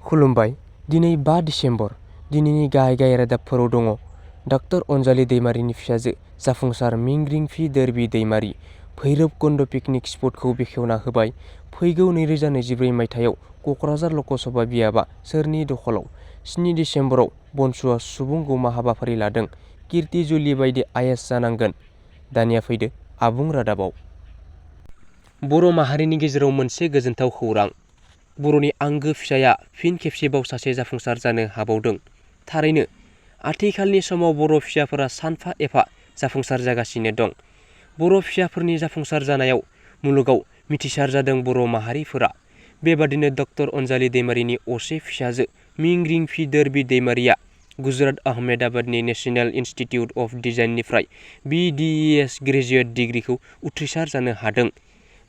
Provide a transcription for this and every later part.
खुलुमबाय। दिनै 5 दिसेम्बर। दिनैनि गाहाय रादाबफोराव दङ। डक्टर अनजालि दैमारिनि फिसाजो जाफुंसार मिंग्रिं फि दोरबि दैमारि भैरब कुन्ड पिकनिक स्पटखौ बेखेवना होबाय। फैगौ 2024 मायथाइयाव क'क्राझार लकसभा बियाबा सोरनि दखलाव? 7 दिसेम्बराव बनसुआ सुबुं गौमा हाबाफारि लादों। कीर्ति जुलि बायदि आइएएस जानांगोन। दानिया फैदो आबुं रादाबाव। बर' माहारिनि गेजेराव मोनसे गोजोनथाव खौरां। बर'नि आंगो फिसाया फिन खेबसेबाव सासे जाफुंसार जानो हाबावदों। थारैनो आथिखालनि समाव बर' फिसाफोरा सानफा एफा जाफुंसार जागासिनो दं। बर' फिसाफोरनि जाफुंसार जानायाव मुलुगाव मिथिसार जादों बर' माहारिफोरा। बेबादिनो डक्टर अनजालि दैमारिनि असे फिसाजो मिंग्रिं फि दोरबि दैमारिया गुजरात आहमेदाबादनि नेशनेल इन्स्टिटिउट अफ डिजाइननिफ्राय BDES ग्रेजुवेट डिग्रीखौ उथ्रिसार जानो हादों।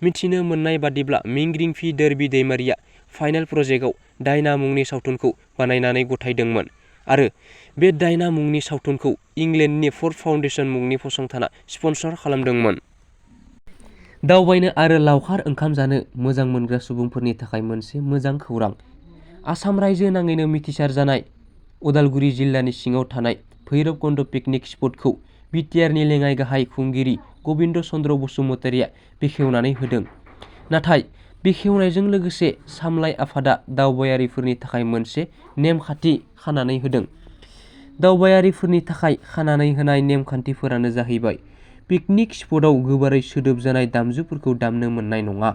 मिथिनो मोननाय बादिब्ला मिंग्रिं फि दोरबि दैमारिया फाइनाल प्रजेक्टआव डायना मुंनि सावथुनखौ बानायनानै गथायदोंमोन आरो बे डायना मुंनि सावथुनखौ इंलेन्डनि फर्ड फाउन्डेसन मुंनि फसंथाना स्पन्सर खालामदोंमोन। दावबायनो आरो लावखार ओंखाम जानो मोजां मोनग्रा सुबुंफोरनि थाखाय मोनसे मोजां खौरां। आसाम रायजो नाङैनो मिथिसार जानाय उदालगुरि जिल्लानि सिङाव थानाय भैरब कुन्ड पिकनिक स्पटखौ बिटिआरनि लेङाइ गाहाय खुंगिरि गबिन्द चन्द्र बसुमतारिया बेखेवनानै होदों। नाथाय बेखेवनायजों लोगोसे सामलाय आफादा दावबायारिफोरनि थाखाय मोनसे नेमखान्थि खानानै होदों। दावबायारिफोरनि थाखाय खानानै होनाय नेमखान्थिफोरानो जाहैबाय पिकनिक स्पटआव गोबारै सोदोब जानाय दामजुफोरखौ दामनो मोननाय नङा,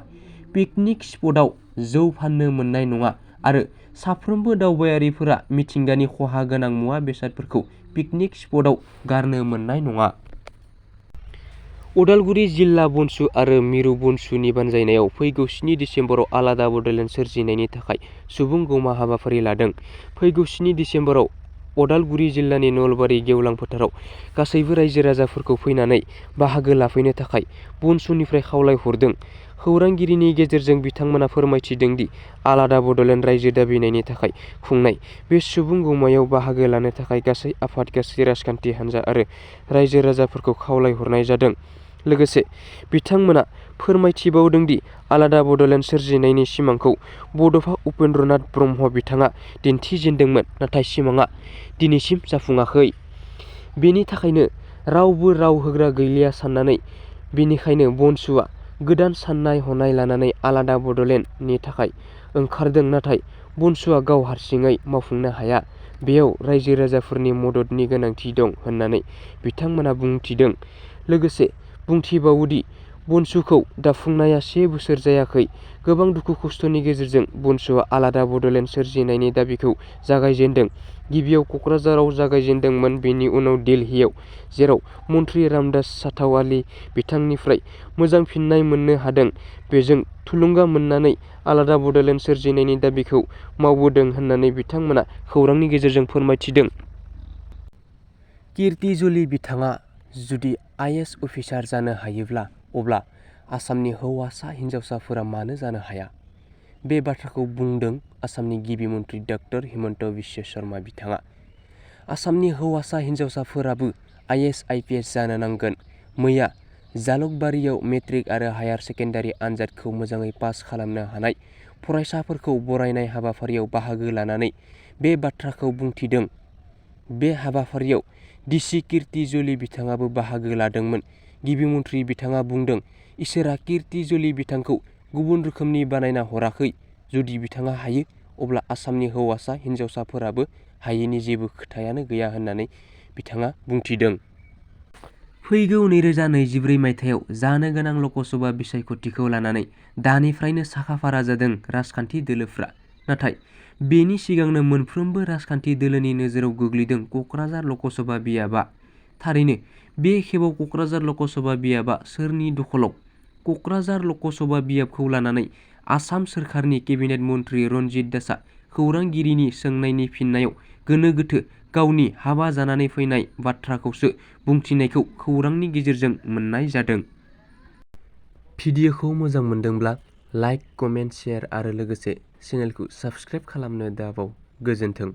पिकनिक स्पटआव जौ फाननो मोननाय नङा आरो साफ्रोमबो दावबायारिफोरा मिथिंगानि खहा गोनां मुवा बेसादफोरखौ पिकनिक स्पटआव गारनो मोननाय नङा। उदालगुरि जिल्ला बनसु आरो मिरु बनसुनि बानजायनायाव फैगौ 7 दिसेम्बराव आलादा बड'लेण्ड सोरजिनायनि थाखाय सुबुं गौमा हाबाफारि लादों। फैगौ 7 दिसेम्बराव उदालगुरि जिल्लानि नलबारि गेवलां फोथाराव गासैबो रायजो राजाफोरखौ फैनानै बाहागो लाफैनो थाखाय बनसुनिफ्राय खावलायहरदों। खौरांगिरिनि गेजेरजों बिथांमोना फोरमायथिदों दि आलादा बड'लेण्ड रायजो दाबिनायनि थाखाय खुंनाय बे सुबुं गौमायाव बाहागो लानो थाखाय गासै आफाद, गासै राजखान्थि हान्जा आरो रायजो राजाफोरखौ खावलायहरनाय जादों। लोगोसे बिथांमोना फोरमायथिबावदों दि आलादा बड'लेण्ड सोरजिनायनि सिमांखौ बड'फा उपेन्द्रनाथ ब्रह्म बिथाङा दिन्थिजेनदोंमोन, नाथाय सिमाङा दिनैसिम जाफुङाखै। बेनि थाखायनो रावबो राव होग्रा गैलिया साननानै बेनिखायनो बनसुआ गोदान साननाय हनाय लानानै आलादा बड'लेण्डनि थाखाय ओंखारदों। नाथाय बनसुआ गाव हारसिङै मावफुंनो हाया, बेयाव रायजो राजाफोरनि मददनि गोनांथि दं होननानै बिथांमोना बुंथिदों। लोगोसे बुंथिबावोदि बनसुखौ दाफुंनाया 1 बोसोर जायाखै। गोबां दुखु खस्थ'नि गेजेरजों बनसुआ आलादा बड'लेण्ड सोरजिनायनि दाबिखौ जागायजेनदों। गिबियाव क'क्राझाराव जागायजेनदोंमोन, बेनि उनाव दिल्लीयाव, जेराव मन्त्रि रामदास आठावाले बिथांनिफ्राय मोजां फिननाय मोननो हादों। बेजों थुलुंगा मोननानै आलादा बड'लेण्ड सोरजिनायनि दाबिखौ मावबोदों होननानै बिथांमोना खौरांनि गेजेरजों फोरमायथिदों। कीर्ति जुलि बिथाङा जुदि आइएएस अफिसार जानो हायोब्ला अब्ला आसामनि हौवासा हिनजावसाफोरा मानो जानो हाया? बे बाथ्राखौ बुंदों आसामनि गिबि मन्त्रि डक्टर हिमन्त बिश्व शर्मा बिथाङा। आसामनि हौवासा हिनजावसाफोराबो आइएएस आइपिएस जानो नांगोन। मैया जालुकबारियाव मेट्रिक आरो हायार सेकेन्डारि आनजादखौ मोजाङै पास खालामनो हानाय फरायसाफोरखौ बरायनाय हाबाफारियाव बाहागो लानानै बे बाथ्राखौ बुंथिदों। बे हाबाफारियाव डिसि कीर्ति जुलि बिथाङाबो बाहागो लादोंमोन। गिबि मन्त्रि बिथाङा बुंदों, इसोरा कीर्ति जुलि बिथांखौ गुबुन रोखोमनि बानायना हराखै। जुदि बिथाङा हायो, अब्ला आसामनि हौवासा हिनजावसाफोराबो हायैनि जेबो खोथायानो गैया होननानै बिथाङा बुंथिदों। फैगौ 2024 मायथाइयाव जानो गोनां लकसभा बिसायख'थिखौ लानानै दानिफ्रायनो साखाफारा जादों राजखान्थि दोलोफ्रा। नाथाय बेनि सिगांनो मोनफ्रोमबो राजखान्थि दोलोनि नोजोराव गोग्लैदों क'क्राझार लकसभा बियाबा। थारैनो बे खेबाव क'क्राझार लकसभा बियाबा सोरनि दखलाव? क'क्राझार लकसभा बियाबखौ लानानै आसाम सोरखारनि केबिनेट मन्त्रि रन्जित दासआ खौरांगिरिनि सोंनायनि फिननायाव गोनो गोथो गावनि हाबा जानानै फैनाय बाथ्राखौसो बुंथिनायखौ खौरांनि गेजेरजों मोननाय जादों। भिडिअखौ मोजां मोनदोंब्ला लाइक, कमेन्ट, शेयार आरो लोगोसे चेनेलखौ साबस्क्राइब खालामनो दाबाव। गोजोन्थों।